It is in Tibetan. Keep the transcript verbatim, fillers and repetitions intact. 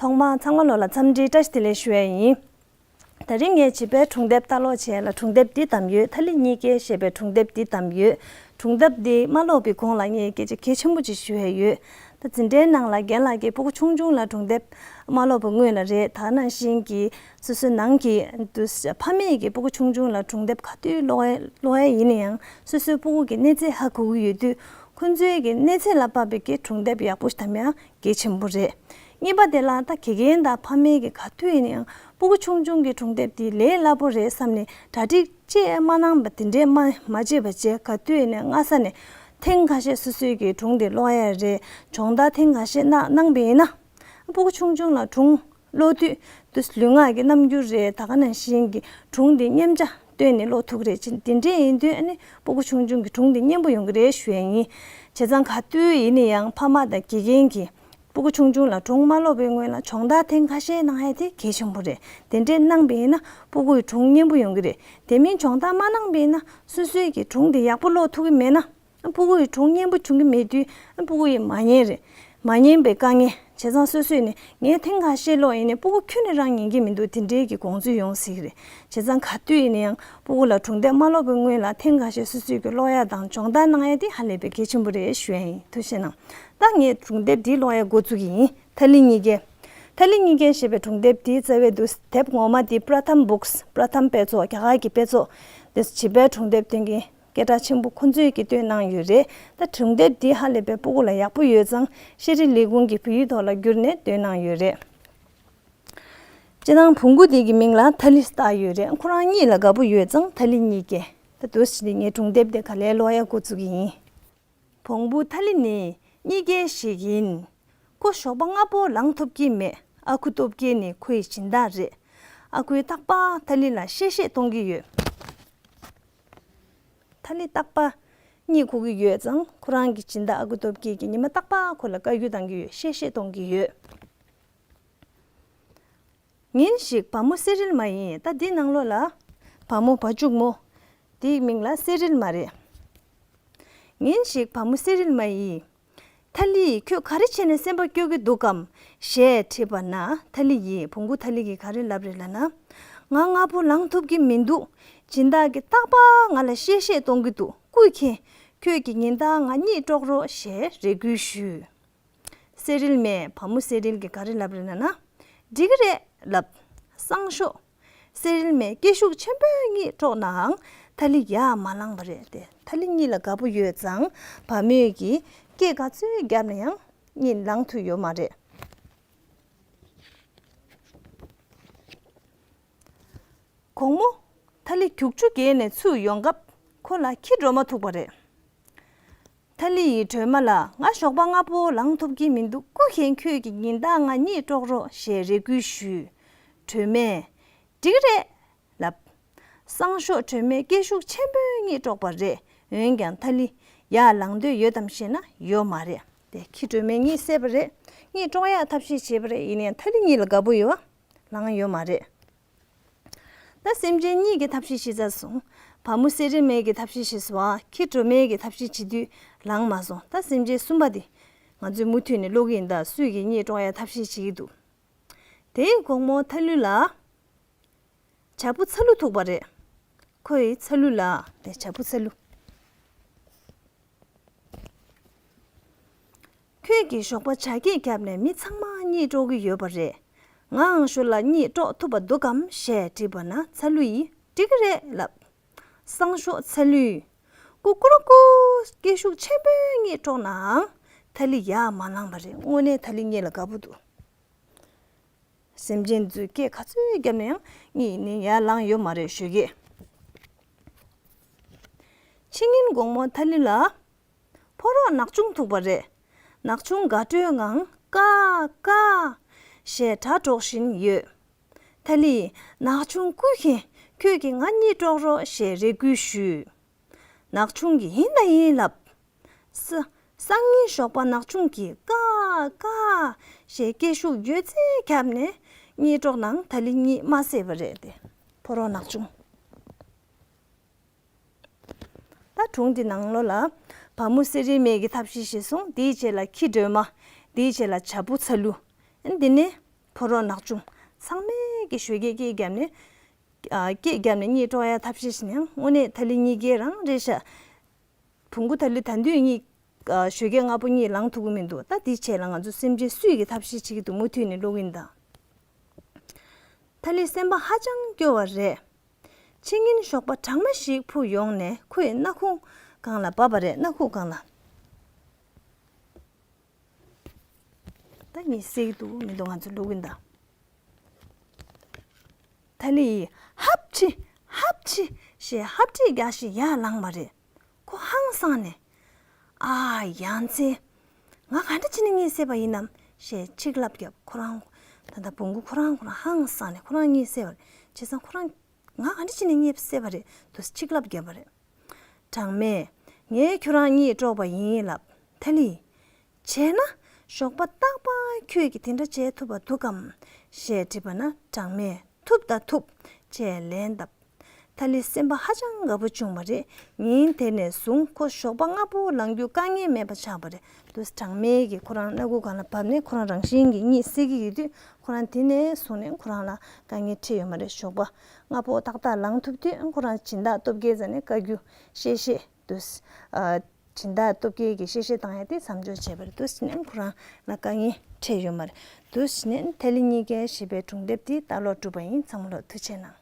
ཐོག་མར་ཚང་མ་ལོ་ལ་འཚམས་འདྲིའི་བཀྲ་ཤིས་བདེ་ལེགས་ཞུ་ཡ་ཡིན། དེ་རིང་ངས་བྱིས་པའི་སྒྲུང་དེབ་ལྟ་ཀློག་བྱས་ལ། སྒྲུང་དེབ་འདི་བདམས་ཡོད། ཐ་ལི་གཉིས་ཀའི་ཞེས་པའི་སྒྲུང་དེབ་འདི་བདམས་ཡོད། སྒྲུང་དེབ་འདི་མ་ཀློག་པའི་གོང་ལ་ངས་སྐད་ཆ་གལ་ཆེན་པོ་ཅིག་ཞུ་ཡ་ཡོད། ད་འཛིན་གྲྭའི་ནང་ལ་རྒན་ལགས་ཀྱིས་སྤུ་གུ་ཆུང་ཆུང་ལ་སྒྲུང་དེབ་མ་ཀློག་པའི་སྔོན་ལ་རེད། ད་ནང་བཞིན་གྱི་སོ་སོའི་ནང་གི་དུ་ཕ་མས་ཀྱི་སྤུ་གུ་ཆུང་ཆུང་ལ་སྒྲུང་དེབ་ག་དུས་ཀློག་ཡ་ཀློག་ཡ་ཡིན་ན་ཡང་། སོ་སོའི་སྤུ་གུ་གི་གནས་ཚད་ཧ་གོ་གི་ཡོད་དུས། ཁོ་ཚོའི་གི་གནས་ཚད་ལ་དཔག་པའི་གི་སྒྲུང་དེབ་ཡག་པོ་ཞིག་བདམས་ཡ་གལ་ཆེན་པོ་རེད། གཉིས་པ་དེ་ལ་ད་དགེ་རྒན་དང་ཕ་མས་ཀྱི་ག་དུས་ཡིན་ན་ཡང་སྤུ་གུ་ཆུང་ཆུང་གི་སྒྲུང་དེབ་དེ་ལས་སླ་པོ་རེད་བསམ་ནས་གྲ་སྒྲིག་ཅིག་མ་གནང་བ་དེ་འདྲས་མ་མ་བྱེད་པ་བྱས། ག་དུས་ཡིན་ན་སྔ་ས་ནས་ཐེངས་ཁ་ཤས་སོ་སོའི་གི་སྒྲུང་དེ་ཀློག་ཡ་རེད། སྦྱོང་བརྡར་ཐེངས་ཁ་ཤས་གནང་གནང་བ་ཡིན་ན། སྤུ་གུ་ཆུང་ཆུང་ལ་སྒྲུང་ཀློག་དུས་དུས་ལུས་ངག་གི་རྣམ་འགྱུར་རེད། ད་ག་ནང་བཞིན་གྱི་སྒྲུང་དེ་མཉམ་བྱ་བཏོན་ནས་ཀློག་ཐུབ་ཀྱི་རེད། ཅི་དེ་འདྲས་ཡིན་དུས་ཨ་ནི་སྤུ་གུ་ཆུང་ཆུང་གི་སྒྲུང་དེ་སྙན་པོ་ཡོང་གི་རེད་ཞུ་ཡ་ཡིན། བྱས་ཙང་ག་དུས་ཡིན་ན་ཡང་ཕ་མ་དང་དགེ་རྒན་གྱིས་སྤུ་གུ་ཆུང་ཆུང་ལ་སྒྲུང་མ་ཀློག་པའི་སྔོན་ལ་སྦྱོང་བརྡར་ཐེངས་ཁ་ཤས་གནང་ཡ་དེ་གལ་ཆེན་པོ་རེད། དེ་འདྲས་གནང་བ་ཡིན་ན་སྤུ་གུ་ཡི་སྒྲུང་སྙན་པོ་ཡོང་གི་རེད། དེ་མིན་སྦྱོང་བརྡར་མ་གནང་བ་ཡིན་ན་སོ་སོའི་གི་སྒྲུང་དེ་ཡག་པོ་ཀློག་ཐུབ་ཀྱི་མེད་ན། སྤུ་གུ་ཡི་སྒྲུང་སྙན་པོ་བྱུང་གི་མེད་དུས་སྤུ་གུ་ཡི་མ་ཉན་རེད། མ་ཉན་པའི་དཀའ་ངལ། བྱས་ཙང་སོ་སོས་ནི་ངས་ཐེངས་ཁ་ཤས་ཀློག་ཡིན་ནའི་སྤུ་གུ་ཁྱོན་ནས་རང་ཉན་གྱི་མི་འདུག་དེ་འདྲའི་གི་དགོངས་ཚུལ་ཡོང་སྲིད་ཀྱི་རེད། བྱས་ཙང་ག་དུས་ཡིན་ན་ཡང་སྤུ་གུ་ལ་སྒྲུང་དེབ་མ་ཀློག་པའི་སྔོན་ལ་ཐེངས་ཁ་ཤས་སོ་སོས་ཀྱི་ཀློག་ཡ་དང་སྦྱོང་བརྡར་གནང་ཡ་དེ་ཧ་ལས་པའི་གལ་ཆེན་པོ་རེད་ཞུ་ཡ་ཡིན། ཐུགས་རྗེ་གནང་། ད་ངས་སྒྲུང་དེབ་འདི་ཀློག་ཡ་འགོ་བཙུགས་ཀྱི་ཡིན། ཐ་ལི་གཉིས་ཀའི། ཐ་ལི་གཉིས་ཀའི་ཞེས་པའི་སྒྲུང་དེབ་འདི་རྩ་བའི་དུས་དེབ་ངོ་མ་འདི་པྲ་ཐམ་བུག་སི། པྲ་ཐམ་དཔེ་ཚོགས། རྒྱ་གར་གྱི་དཔེ་ཚོགས་དེ་བྱིས་པའི་སྒྲུང་དེབ་སྟོན་མཁན་སྐད་གྲགས་ཆེན་པོ་ཁོ་ཚོས་ཀྱིས་བཏོན་གནང་ཡོད་རེད། ད་སྒྲུང་དེབ་འདི་ཧ་ལས་པའི་སྤུ་གུ་ལ་ཡག་པོ་ཡོད་ཙང་ཤེས་རིག་ལས་ཁུངས་ཀྱིས་བོད་ཡིག་ཐོག་ལ་བསྒྱུར་ནས་བཏོན་གནང་ཡོད་རེད། སྤྱིར་བཏང་བོང་གུ་འདི་གི་མིང་ལ་ཐ་ལི་བཏགས་ཡོད་རེད། ཁོ་རང་གཉིད་ལ་དགའ་པོ་ཡོད་ཙང་ཐ་ལི་གཉིས་ཀའི། ད་དུས་ཕྱིན་ནས་ངས་སྒྲུང་དེབ་དེ་ག་ལེར་ཀློག་ཡ་འགོ་བཙུགས་ཀྱི་ཡིན། བོང་བུ་ཐ་ལི་ནི་གཉིས་ཀའི་ཞིག་ཡིན། ཁོ་ཞོགས་པ་སྔ་པོ་ལངས་ཐུབ་ཀྱི་མེད། ཨ་ཁུ་སྟོབས་རྒྱལ་ནི་ཁོའི་སྦྱིན་བདག་རེད། ཨ་ཁུས་རྟག་པར་ཐ་ལི་ལ་གཤེ་གཤེ་གཏོང་གི་ཡོད། ཐ་ལི་རྟག་པར་གཉིད་ཁུག་གི་ཡོད་ཙང་ཁོ་རང་གི་སྦྱིན་བདག་ཨ་ཁུ་སྟོབས་རྒྱལ་གྱིས་ཉི་མ་རྟག་པར་ཁོ་ལ་བཀའ་བཀྱོན་གཏང་གི་ཡོད། གཤེ་གཤེ་གཏོང་གི་ཡོད། ཉིན་ཞིག་བ་མོ་གསེར་རིལ་མ་ཡིས། ད་འདི་ནང་ལོགས་ལ་བ་མོ་བ་ཕྱུགས་མོ་དེའི་མིང་ལ་གསེར་རིལ་མ་རེད། ཉིན་ཞིག་བ་མོ་གསེར་རིལ་མ་ཡིས། ཐ་ལི་ཡིས་ཁྱོད་ག་རེ་བྱས་ནས་སེམས་པ་སྐྱོ་གི་འདུག་གམ་ཞེས་དྲིས་པ་ན། ཐ་ལི་ཡིས། བོང་གུ་ཐ་ལི་ཡིས་ག་རེ་ལབ་རེད་ལབ་ན། ང་སྔ་པོ་ལངས་ཐུབ་ཀྱི་མི་འདུག་སྦྱིན་བདག་གིས་རྟག་པར་ང་ལ་གཤེ་གཤེ་གཏོང་གི་འདུག་སྐུ་མཁྱེན། ཁྱོད་ཀྱིས་ཉིན་ལྟར་ང་གཉིད་དཀྲོག་རོགས་ཞེས་རེ་སྐུལ་ཞུས། གསེར་རིལ་མས་བ་མོ་གསེར་རིལ་གྱིས་ག་རེ་ལབ་རེད་ལབ་ན། འགྲིག་གི་རེད་ལབ། སང་ཞོགས། གསེར་རིལ་མས་སྐད་ཤུགས་ཆེན་པོས་གཉིད་དཀྲོགས་ནའང་ཐ་ལི་ཡར་མ་ལངས་པ་རེད་དེ། ཐ་ལི་གཉིད་ལ་དགའ་པོ་ཡོད་ཙང་བ་མོས་ཀྱིས་སྐད་ག་ཚོད་བརྒྱབ་ན་ཡང་གཉིད་ལངས་ཐུབ་ཡོད་མ་རེད། དགོང་མོ། ཐ་ལི་རྒྱུག་ཆུ་བརྒལ་ནས་ཚུར་ཡོང་སྐབས་ཁོ་ལ་ཁྱི་སྒྲོལ་མ་ཐུག་པ་རེད། ཐ་ལི་ཡིས་སྒྲོལ་མ་ལ། ང་ཞོགས་པ་སྔ་པོ་ལངས་ཐུབ་ཀྱི་མི་འདུག་སྐུ་མཁྱེན། ཁྱོད་ཀྱིས་ཉིན་ལྟར་ང་གཉིད་དཀྲོག་རོགས་ཞེས་རེ་སྐུལ་ཞུས། སྒྲོལ་མས། འགྲིག་གི་རེད་ལབ། སང་ཞོགས་སྒྲོལ་མས་སྐད་ཤུགས་ཆེན་པོས་གཉིད་དཀྲོགས་པ་རེད། འོན་ཀྱང་ཐ་ལི་ཡར་ལངས་འདོད་ཡོད་དམ་ཞེ་ན་ཡོད་མ་རེད་དེ། ཁྱི་སྒྲོལ་མས་གཉིད་སད་པ་རེད། གཉིད་དཀྲོག་ཡག་ཐབས་ཤེས་བྱས་པ་རེད། ཡིན་ནའང་ཐ་ལི་གཉིད་ལ་དགའ་པོ་ཡོད་པ། ལངས་ཡོད་མ་རེད། ད་སེམས་ཅན་གཉིས་ཀྱི་ཐབས་ཤེས་བྱས་ཚར་སོང་། བ་མོ་གསེར་རིལ་མའི་གི་ཐབས་ཤེས་བྱས་སོང་། ཨ། ཁྱི་སྒྲོལ་མའི་གི་ཐབས་ཤེས་བྱེད་དུས་ལངས་མ་སོང་། ད་སེམས་ཅན་གསུམ་པ་དེ་ང་ཚོས་མུ་མཐུད་ནས་ཀློག་གི་ཡིན། ད་སུས་ཀྱིས་གཉིད་དཀྲོག་ཡ་ཐབས་ཤེས་བྱེད་ཀྱི་འདུག་དེའི་དགོང་མོ་ཐ་ལུ་ལ་བྱ་ཕོ་ཚ་ལུ་ཐུག་པ་རེད། ཁོས་ཚ་ལུ་ལ། དེ་བྱ་ཕོ་ཚ་ལུ། ཁྱོད་ཀྱིས་ཞོགས་པ་བྱ་སྐད་བརྒྱབ་ནས་མི་ཚང་མ་གཉིད་དཀྲོག་གི་ཡོད་པ་རེད། ངའང་ཞོར་ལ་གཉིད་དཀྲོག་ཐུབ་པ་འདུག་གམ་ཞེས་དྲིས་པ་ན། ཚ་ལུ་ཡིས་འགྲིག་གི་རེད་ལབ། སང་ཞོགས་ཚ་ལུས། ཀུ་ཀུ་རུ་ཀུ། སྐད་ཤུགས་ཆེན་པོས་གཉིད་དཀྲོགས་ནའང་ཐ་ལི་ཡར་མ་ལངས་པ་རེད། དངོས་གནས་ཐ་ལི་གཉིད་ལ་དགའ་པོ་འདུག་སེམས་ཅན་ཚོས་སྐད་ག་ཚོད་བརྒྱབ་ན་ཡང་གཉིད་ནི་ཡར་ལངས་ཡོད་མ་རེད་ཞུ་གི། ཕྱི་ཉིན་དགོང་མོ་ཐ་ལི་ལ་ཕོ་རོག་ནག་ཆུང་ཐུག་པ་རེད། ནག་ཆུང་དགའ་སྤྲོའི་ངང་ཀ་ཀ་ཞེས་སྒྲ་སྒྲོག་བཞིན་ཡོད། ཐ་ལི་ཡིས་ནག་ཆུང་སྐུ་མཁྱེན། ཁྱོད་ཀྱིས་ང་གཉིད་དཀྲོག་རོགས་ཞེས་རེ་སྐུལ་ཞུས། ནག་ཆུང་གིས་ཡིན་ད་ཡིན་ལབ། ས་སང་ཉིན་ཞོགས་པ་ནག་ཆུང་གིས་ཀ་ཀ་ཞེས་སྐད་ཤུགས་ཡོད་ཚད་བརྒྱབ་ནས་གཉིད་དཀྲོགས་ནའང་ཐ་ལི་གཉིད་མ་སད་པ་རེད་དེ། ཕོ་རོག་ནག་ཆུང་། ད་སྒྲུང་འདི་ནང་ལོགས་ལ་བ་མོ་གསེར་རིལ་མའི་གི་ཐབས་ཤེས་བྱས་སོང་། དེའི་རྗེས་ལ་ཁྱི་སྒྲོལ་མ། དེའི་རྗེས་ལ་བྱ་ཕོ་ཚ་ལུ། འདི་ནི་ ཕོ་རོག་ནག་ཆུང་ཚང་མས་ཀྱི་ཞོགས་ཀས་སྐད་བརྒྱབ་ནས། ཨ། སྐད་བརྒྱབ་ནས་གཉིད་དཀྲོག་ཡ་ཐབས་ཤེས་ཤིག་ནི་དངོས་གནས་ཐ་ལི་གཉིས་ཀའི་རང་རེད་ཤག་བོང་གུ་ཐ་ལི་ད་དུས་གཉིད། ཨ། ཞོགས་ཀས་སྔ་པོ་གཉིད་ལངས་ཐུབ་ཀྱི་མི་འདུག་ད་འདིའི་ཆེད་ལ་ང་ཚོ་སེམས་ཅན་སུས་ཀྱི་ཐབས་ཤེས་བྱེད་ཀྱི་འདུག་མུ་མཐུད་ནས་ཀློག་གིན་གདའ། ཐ་ལི་སེམས་པ་ཧ་ཅང་སྐྱོ་བ་རེད། ཕྱི་ཉིན་ཞོགས་པ་གྲང་མོ་ཞིག་འཕུར་ཡོང་ནས་ཁོའི་སྣ་ཁུང་སྒང་ལ་བབས་པ་རེད། སྣ་ཁུང་སྒང་ལ། ད་གཉིད་སད་ཀྱི་འདུག་མི་འདུག་ང་ཚོ་ཀློག་གིན་གདའ། ཐ་ལི་ཡིས་ཧབ་ཆི་ཧབ་ཆི་ཞེས་ཧབ་སྦྲིད་རྒྱག་བཞིན་ཡར་ལངས་པ་རེད། ཁོ་ཧང་སངས་ནས། ཨ། ཡ་མཚན། ང་ག་འདྲ་བྱས་ནས་གཉིད་སད་པ་ཡིན་ནམ་ཞེས་ཆིག་ལབ་བརྒྱབ། ཁོ་རང་། ད་ལྟ་བོང་གུ་ཁོ་རང་ཁོ་རང་ཧང་སངས་ནས་ཁོ་རང་གཉིད་སད་པ་རེད། བྱས་ཙང་ཁོ་རང་། ང་ག་འདྲ་བྱས་ནས་གཉིད་སད་པ་རེད་འདུག་ཆིག་ལབ་བརྒྱབ་པ་རེད། གྲངས་མེད། ངས་ཁྱོད་རང་གཉིད་དཀྲོག་པ་ཡིན་ལབ། ཐ་ལི། བྱས་ན། ཞོགས་པ་རྟག་པར་ཁྱོད་ཀྱིས་དེ་འདྲ་བྱེད་ཐུབ་པ་འདུག་གམ། ཞེས་དྲིས་པ་ན། གྲངས་མེད། ཐུབ་ད་ཐུབ། ཅེས་ལན་བཏབ། ཐ་ལི་སེམས་པ་ཧ་ཅང་དགའ་པོ་བྱུང་བ་རེད། ཉིན་དེ་ནས་བཟུང་ཁོ་ཞོགས་པ་སྔ་པོ་ལངས་རྒྱུ་དཀའ་ངལ་མེད་པ་ཆགས་པ་རེད། དུས་གྲངས་མེད་ཀྱིས་ཁོ་རང་སྣ་ཁུང་སྒང་ལ་བབས་ནས་ཁོ་རང་རང་བཞིན་གྱིས་གཉིད་སད་ཀྱི་ཡོད་དུས། ཁོ་རང་དེ་ནས་བཟུང་ནས་ཁོ་རང་ལ་དཀའ་ངལ་འཕྲད་ཡོད་མ་རེད། ཞོགས་པ་སྔ་པོ་ཏག་ཏག་ལངས་ཐུབ་དུས། ཁོ་རང་སྦྱིན་བདག་སྟོབས་རྒྱལ་རྩ་ནས་བཀའ་བཀྱོན་བཤད་བཤད་དུས། ཨ། སྦྱིན་བདག་སྟོབས་རྒྱལ་གྱིས་བཤད་བཤད་བཏང་ཡ་དེ་མཚམས་འཇོག་བྱས་པ་རེད། དུས་ནས་ཁོ་རང་ལ་དཀའ་ངལ་འཕྲད་ཡོད་མ་རེད། དུས་ནས་ཐ་ལི་གཉིས་ཀའི་ཞེས་པའི་སྒྲུང་དེབ་དེ་ལྟ་ཀློག་གྲུབ་པ་ཡིན། ཚང་མ་ལ་ཐུགས་རྗེ་གནང་།